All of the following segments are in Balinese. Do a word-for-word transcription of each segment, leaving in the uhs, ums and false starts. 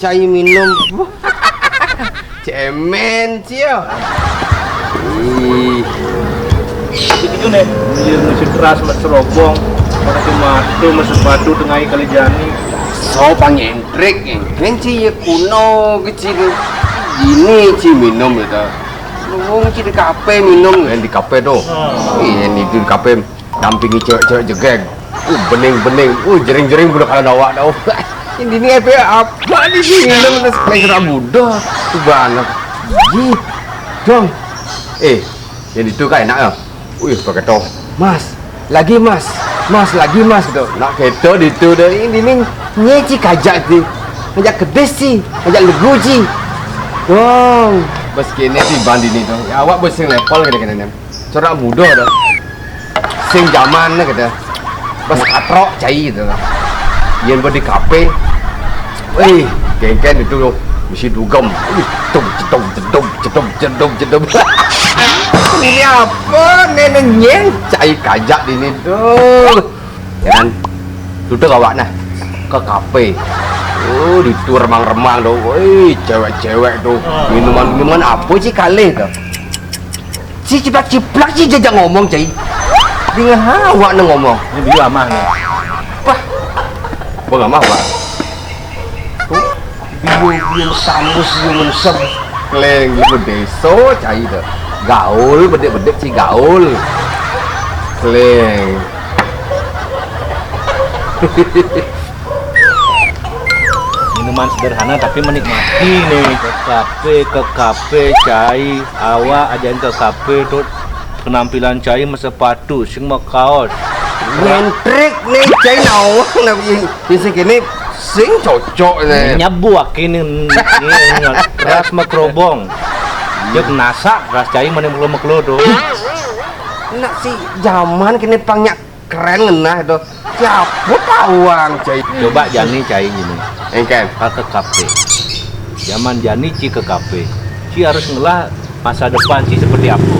Cai minum. Cemen, Cil. Ih. Gitu nih, biar mesti keras, mas serobong, pakai matu, mas sepatu, tengah kali jani. So pangentrik, kan ci ya kuno kecil. Ini ci minum gitu. Wong ci di kafe minum, kan di kafe tuh. Iya, ini di kafe dampingi cewek-cewek jegeg. Uh, bening-bening, uh, jering-jering, budak anak awak dah. Ini ni apa, apa ni, si minum terus main serak muda. Tu banget. Ji, dong. Eh, yang itu kan enak ya. Wih, pakai toh. Mas, lagi mas, mas lagi mas gitu. Nak keto di tu dah. Ini ni nyeci kajak ti. Ngajak kedis ci, ngajak legu ci. Dong. Bas kene ti bandi ni tu. Ya, awak bas sing level kene-kene ni. Corak muda dah. Sing zaman ni kata. Bas katrok cai tu lah. Yen badi kape. Weh, kengken itu loh. Mesti dugem. Wih, tum, cetum, cetum, cetum, cetum, cetum. Ini apa? Nenek nyen cai kajak di ni tu. Kan? Tutup awak nah. Ke kafe. Oh, di tu remang-remang tu. Weh, cewek-cewek tu. Minuman-minuman apa sih kalih tu? Si ciplak-ciplak si jajak ngomong, cai. Dengan awak nang ngomong. Ini dia amah ni. Wah. Bang amah, Pak. Tuh, biu, biu sambus, biu mensem. Kleng, biu deso, cai tu. Gaul, bedek-bedek si gaul. Kleng. Minuman sederhana tapi menikmati nih. Ke kafe, ke kafe, cai, awak ajain ke kafe tu penampilan cai mesepatu, sing mekaos. Ngentrik nih, cai nawang nabi. Bisa kini sing cocok nih. Nyabu akin ni, ni, ni, keras mekerobong. Dia nasak keras cai mana mekelo-mekelo tu. Nak si zaman kini pang nyak keren ngenah tu. Siapa tawang cai? Coba jani cai gini. Engken. Ke kafe. Zaman jani ci ke kafe. Ci harus ngelah masa depan ci seperti apa.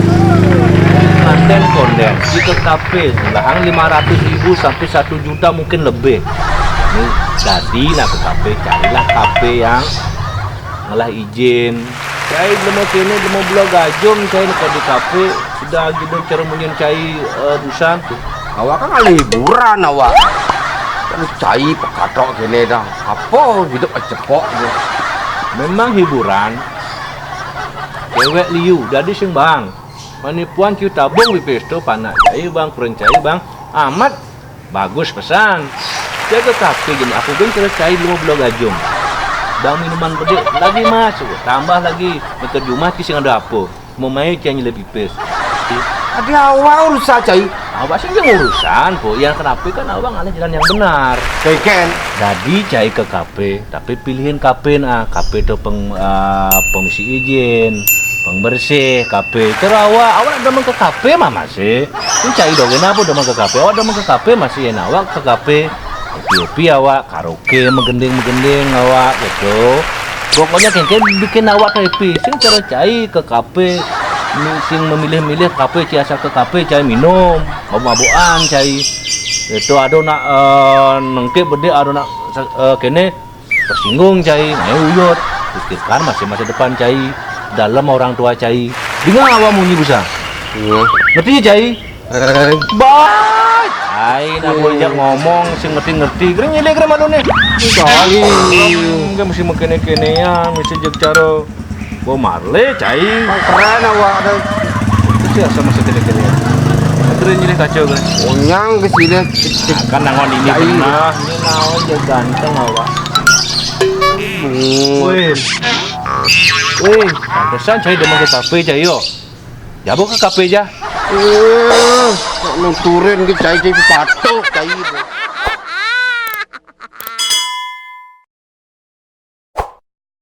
Konten-konten ci ke kafe, ngelahang lima ratus ribu sampai satu juta mungkin lebih. Ni, jadi nak ke kafe, carilah kafe yang ngelah izin. Cai belum kene, belum belah gajum, cai nak di kafe. Sudah gitu cara munyin cai, eh, busan. Awak kan ada hiburan awak. Terus cai pekatok kene dah. Apa hidup acepok je. Memang hiburan. Cewek liu, jadi sing bang. Manipuan kiu tabung di pesto panak cai bang, keren cai bang. Amat bagus pesan. Jaga kafe jen aku gen kira cai lima belas gajum. Bang minuman gede lagi mas, tambah lagi. Dekat rumah ki sing ada apa? Mau main cai nyelip pipis. Ada awak urusan cai. Awak sih yang urusan, po. Yang kenapa kan awak ngalih jalan yang benar. Keken. Jadi cai ke kafe, tapi pilihin kafe nah. Kafe tu peng, ah, pengisi izin, pembersih kafe. Cara awak, awak demen ke kafe mah masih. Ini cai dong, kenapa demen ke kafe? Awak demen ke kafe masih enak. Awak ke kafe, kopi-kopi awak, karaoke, megending-megending awak gitu. Pokoknya kengken bikin awak happy. Sing cara cai ke kafe, mi-, sing memilih-milih kafe, cai asal ke kafe, cai minum, mabuk-mabukan cai. Itu ada nak, eh, nengkep bedik, ada nak, eh, kene tersinggung cai, main uyut. Pikirkan masa-masa depan cai, dalam orang tua cai. Dengar awak munyi busa. Iya. Ngerti cai? Kadang-kadang. Bah! Ai, nak boleh jak ngomong, sing ngerti-ngerti. Kering nyilih kering malu nih. Cai. Enggak mesti kene-kene ya, mesti jak cara. Bo marle, cai. Keren awak ada. Itu sih asal masa kene-kene ya. Kering nyilih kacau kan. Onyang ke sini. Kan nangon ini benar. Ini mau aja ganteng awak. Hmm. Wih. Wih, pantesan cai demen ke kafe cai yo. Jabo ke kafe ja. Eh, nak nuturin ke cai, cai patok, cai.